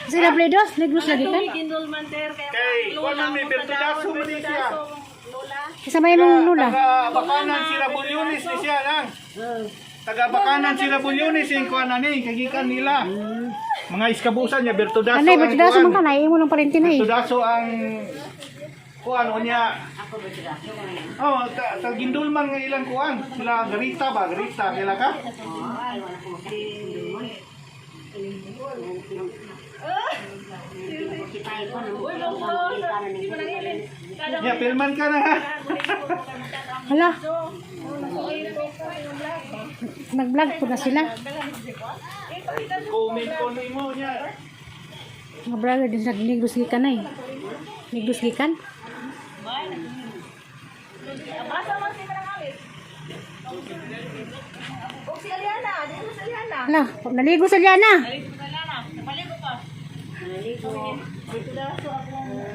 Sila Bledos, Negros lagi kan? Kay kuan man ni Bertudaso man ni siya. Kasama yung lula. Taga Bakanan sila Bulyonis ni siya nang. Taga Bakanan sila Bulyonis yung kuan ani kagikan nila. Mga iskabusan niya Bertudaso. Anay, ang Bertudaso kuan. man ka na, imo lang parinti na eh. Bertudaso ang kuan unya. Oh, ta gindulman nga ilang kuan. Sila Garita ba? Garita kila ka? Ya, pilman ka na ha. Hala. Nag-vlog po na sila. Comment ko nimo niya. Mga brother, din sila Negros gikan na eh. Negros gikan? Hala, naligo sa Liana.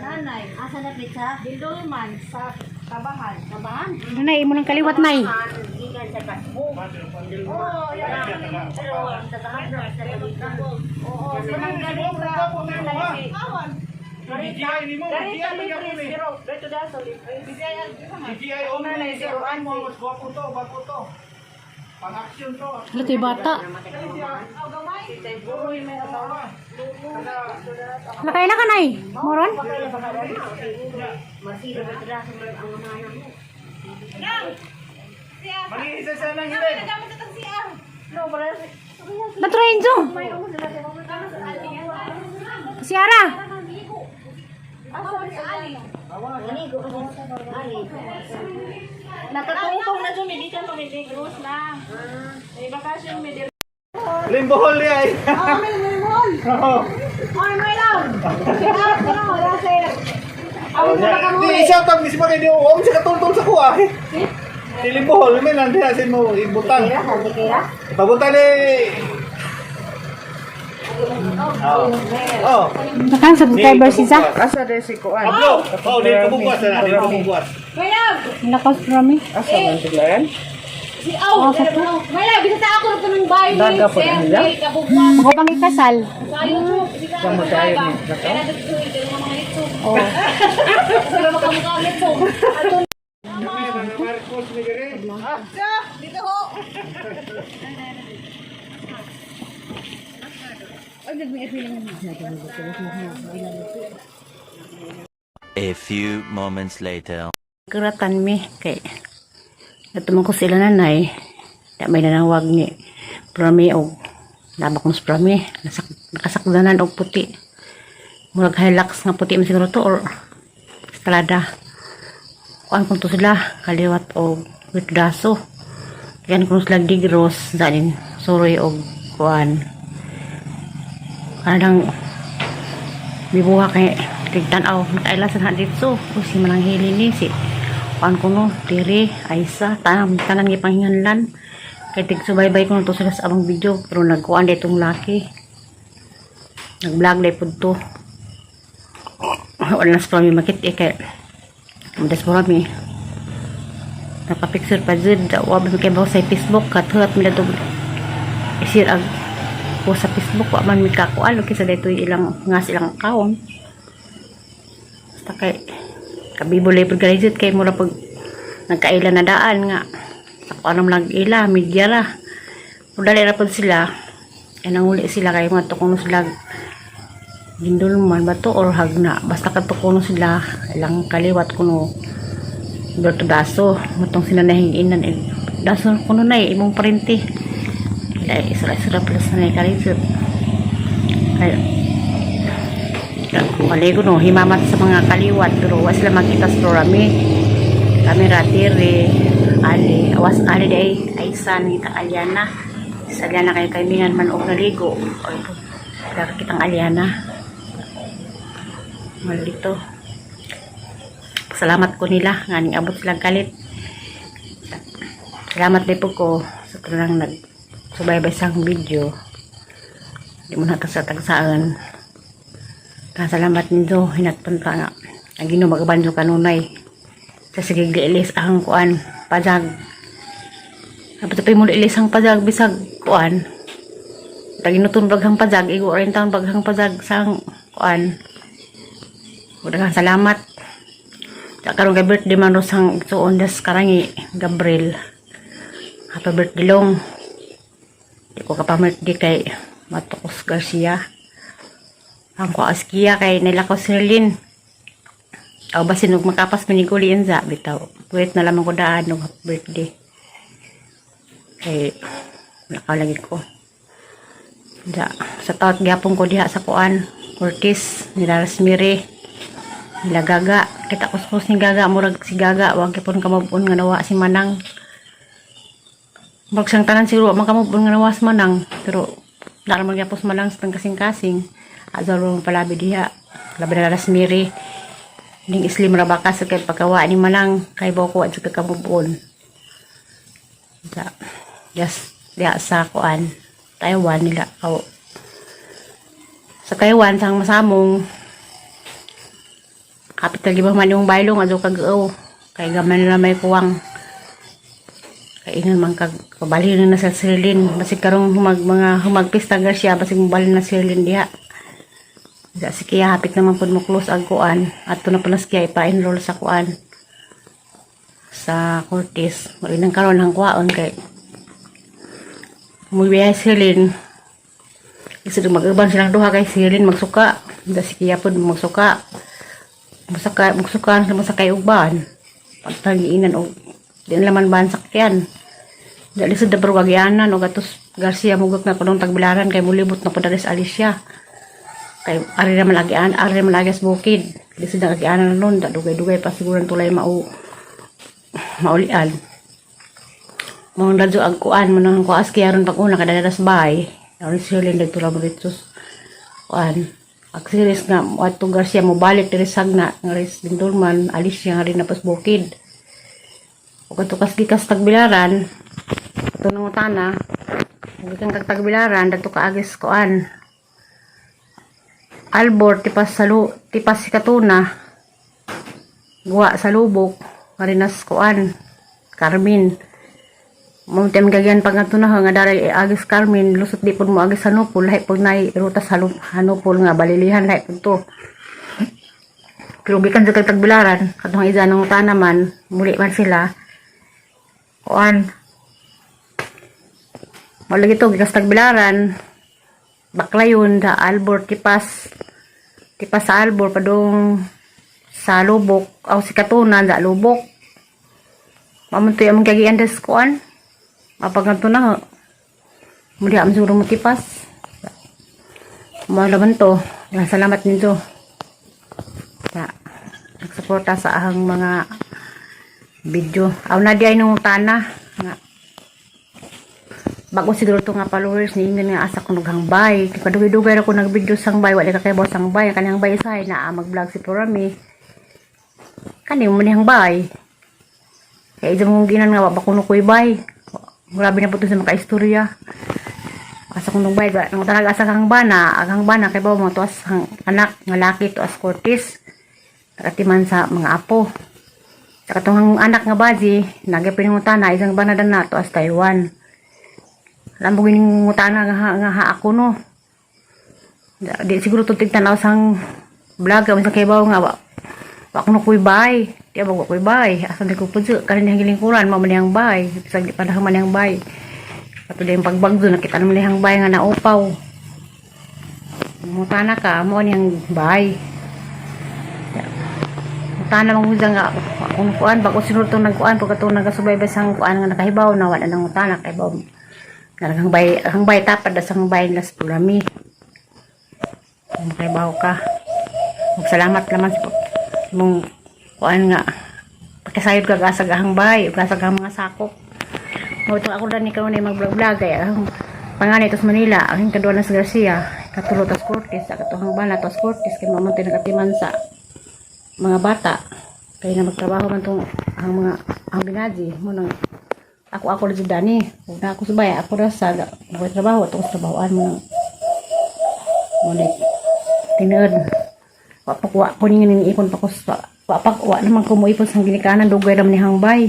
Nanay, asa na pizza? Dildolman sa Kabahan. Kabahan? Nanay, imo lang kaliwat nay. Gikan sa Kasbo. Oo, yan. Pero sa Kabahan sa Kabahan. Oo, sa BGI nimo, BGI man gyapon eh. BGI only siya mo mas gwapo to, bago to. Pang-action to. Hala, to'y bata. Hala, kaila ka nay? Moron? Masira ba sila sa mga ang mga anak mo? Mangihisa siya ng hilig. Ba't Renzo? Si Ara. Naligo ka sa Ali. Nakatungtong na siya, may gikan pa may Negros na. May bakasyon, may dir- Limbohol niya eh. Oo. Oy, may lang! Oh, di isa tag ni si di om sa katultol sa kuha. Si Limbohol may nandiya si mo ibutang. Pabutan ni. Oh. Oh. Nakang subscriber si Sa. Asa de si Kuan? Pablo. Oh, di kabugwas na, di kabugwas. Nakaus rami. Asa man sila yan? Si Aw! May lang, bisita ako na ng bahay ni Daga po Sir na nila? Neil Kabugwas. Ako pang ikasal. Sa YouTube. Bisita ako Kamo ng tayo bahay. ni Zakaw? Kaya nagtutuloy kayo ng mga YouTube. Oh. Sila makamukha ang YouTube. Marcos ni Gere. Ah, A few moments later. Kuratan mi kay natuman ko sila nanay. Da may nanawag ni Prami og nabak mo sa Prami nakasakdanan og puti. Murag Hilux nga puti man siguro to or Estrada. Kuan ko to sila kaliwat og witdaso. Yan ko sila digros danin suroy og kuan. Kanang bibuha kay tigtan-aw nakaila sa dito o si manang hili ni si kuan ko no tiri Aisa tanan tanan gipanghinganlan kay tig subaybay ko no to sila sa among video pero nagkuan daytong laki nag-vlog day pud to wala na sa prami makit eh kay mudas mo rami napapicture pa jud wa ba mi kay bawo sa Facebook kathuat mi na isir ag po sa Facebook wa man mi kakuan kaysa daytoy ilang nga silang account basta kay kabibulay pud graduate kay mura pag nagkaila na daan nga sa kuan man ila media ra pero dali ra pud sila ay nanguli sila kay mga tukuno sila gindulman ba to or hagna basta katukuno sila ilang kaliwat kuno Berto Daso matong sila nahinginan eh, daso kuno na eh, imong parente ila isra-isra plus na kalisod kay Maligo no, himamat sa mga kaliwat pero wa sila makita sa programi. Kamera tire, ali, awas ali day, aysan kita Aliana. Sa Aliana kay kaimingan man og naligo. Oy, wala kitang Aliana. Malito. Salamat ko nila nga ning abot sila galit. Salamat din po ko sa tanang nag subaybay sa akong video. Di mo na ta sa tagsaan. Kasalamat nindo hinatpan pa nga. Ang Ginoo magabanjo kanunay. Sa sige giilis ang kuan pajag. Dapat pa mo ilis ang pajag bisag kuan. Taginuton baghang pajag, igo rin taon baghang pajag sang kuan. Daghang salamat. Sa karon kay birthday man ro sang igsuon das karangi Gabriel. Happy birthday long. Di ko ka pa birthday kay Matukos Garcia. Ang ko askiya kay nila ko Sirlin. Aw basin og makapas maniguli sa bitaw. Wait na lamang ko daan og happy birthday. Kay lakaw lagi ko. Da, sa taot gyapon ko diha sa kuan Curtis nila Rosemary nila Gaga kita kuskus ni Gaga, murag si Gaga wag gyapon kamubon nga nawa si Manang. Murag siyang tanan siguro wa man kamubon nga nawa si Manang, pero naraman gyapon si Manang sa kasing-kasing azal mo palabi diha labi na Rosemary ning islim ra baka sa kay pagkawa ni Manang kay boko wa jud ka kamubon. Da, yes, diha sa kuan Taiwan nila aw sa Taiwan sang masamong kapit lagi ba man yung baylong adto kag kay gaman na may kuwang kay ingon man kag kabalhin na sa Sirlin basig karong humag mga humagpista Garcia basig mobalhin na Sirlin diha. Diha si Kia hapit naman pud mo close ang kuan adto na pala si Kia ipa-enroll sa kuan sa Cortez. Marinang karon ang kuwaon kay mubiyahe si Sirlin. Isa mag-uban silang duha kay Sirlin magsuka. Da si Kia pud magsuka. Musaka magsuka sa masakay uban. Pagtagiinan og di na laman ban sakyan. Dali sa dabro gagyanan og atos Garcia mugot na kunong tagbilaran kay mulibot na pud sa Alicia. Kay ari naman agian, ari naman agi sa bukid. Lisod na agianan nun, da dugay-dugay pa siguro ang tulay mao maulian. Mga radyo ang kuan, manang kuas kaya ron pag una kada sa bahay. Aron si Linda dito lang dito. Kuan. Ang series nga, ato Garcia mo balik diri sagna, nga ris Bindulman, alis siya nga rin na pas bukid. O kato kas gikas tagbilaran, ato nang utana, gikan kag tagbilaran, dadto ka agis kuan. Albor, tipas sa tipas si Katuna, guwa sa lubok, marinas kuan, Carmen. Mo tem gagyan pag ato na nga daray agis Carmen, lusot di pud mo agis Hanupol, lahi pud nay ruta sa Hanupol nga balilihan lahi pud to. Pero gikan sa kag tagbilaran, katong isa nang tanaman, muli man sila. Kuan. Mo lagi to gikas tagbilaran. Baklayon da Albor tipas. Tipas sa Albor padung sa lubok aw si Katunan da lubok. Mamuntoy among kagian des kuan. Mapaganto na. Muli am siguro mo tipas. Malaman to. Salamat ninyo. Sa nagsuporta sa ahang mga video. Aw na di ay nung tana nga bago siguro to nga followers ni ingon nga asa ko naghambay. Kadugay-dugay ra ko nag-video sang bay, wala ka kay boss sang bay. Kanang bay say na mag-vlog si Porami. Kani mo ni bay. Kaya isa mong ginan nga wa ba kuno koy bay. Grabe na po to sa makaistorya. Asa kong nung bay, nang talaga asa kang bana, agang bana kay ba mo tuas ang anak nga laki tuas Cortez. Nakatiman sa mga apo. Sa katong anak nga baji, nagapinungutana isang bana na tuas Taiwan. Alam mo ginungutana nga ha ako no. Di siguro to tigtanaw sang vlog kami sa kaybaw nga wa wa kuno koy bay. Di ba wa koy bay. Asa di ko pudyo karon niyang gilingkuran mao man niyang bay. Bisag di pa na man niyang bay. Patuloy yung pagbagdo nakita naman niyang bay nga naupaw. Mutana ka mo niyang bay. Mutana man gud nga kung kuan bago sinurot tong nagkuan pagka tong nagasubaybay sang kuan nga nakahibaw na wala nang utana kay baw. Naragang bay ang bay tapad sa bay las pulami. Makahibaw ka. Magsalamat naman sa mong kuan nga pagkasayod kag asag ahang bay ug asag ang mga sakop. Mo ito ako dan ikaw na mag-vlog kay ang panganay tos Manila, ang kadua na sa Garcia, katulo tas Cortez, sa katuhang bana tas Cortez kay mamunti nagatiman sa mga bata. Kay na magtrabaho man tong ang mga ang binaji mo nang ako ako ra jud dani. Ug na ako subay ako ra sa mga trabaho atong trabahoan mo nang mo ni tinuod. Wa pa wa ko ning ipon pa ko sa wa pa wa naman ko moipon sa ginikanan dugay ra man ni hangbay.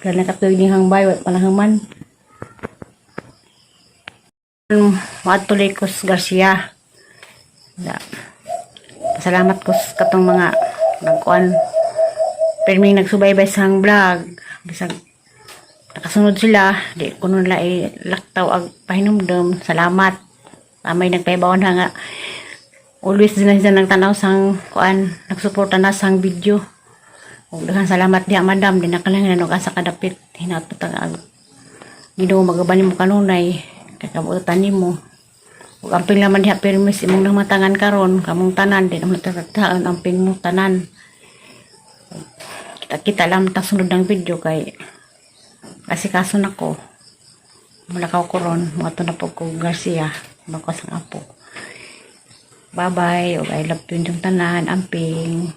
Kaya nakatuig ni hangbay wa pa na hangman. Moadto Lecos Garcia. Da. Pasalamat ko sa katong mga nagkuan pirming nagsubaybay sa vlog, bisag nakasunod sila di ko nun nila ilaktaw ag pahinumdum. Salamat, amay nagpahibawan ha nga always din na sila nagtanaw sang kuan, nagsuporta na sang video. Ug daghan salamat diha, madam, di na kalang og asa kadapit hinatot ang ag Ginoo magaban nimo kanunay kay kabuotan nimo. Ug amping laman diha pirmis imong namatangan karon kamong tanan, di naman tataan, amping mo tanan. Kita-kita lang ta sunod ng video kay asikaso nako. Mulakaw ko ron, mga na po ko Garcia, bakos ang apo. Bye-bye, ug I love you inyong tanan, amping.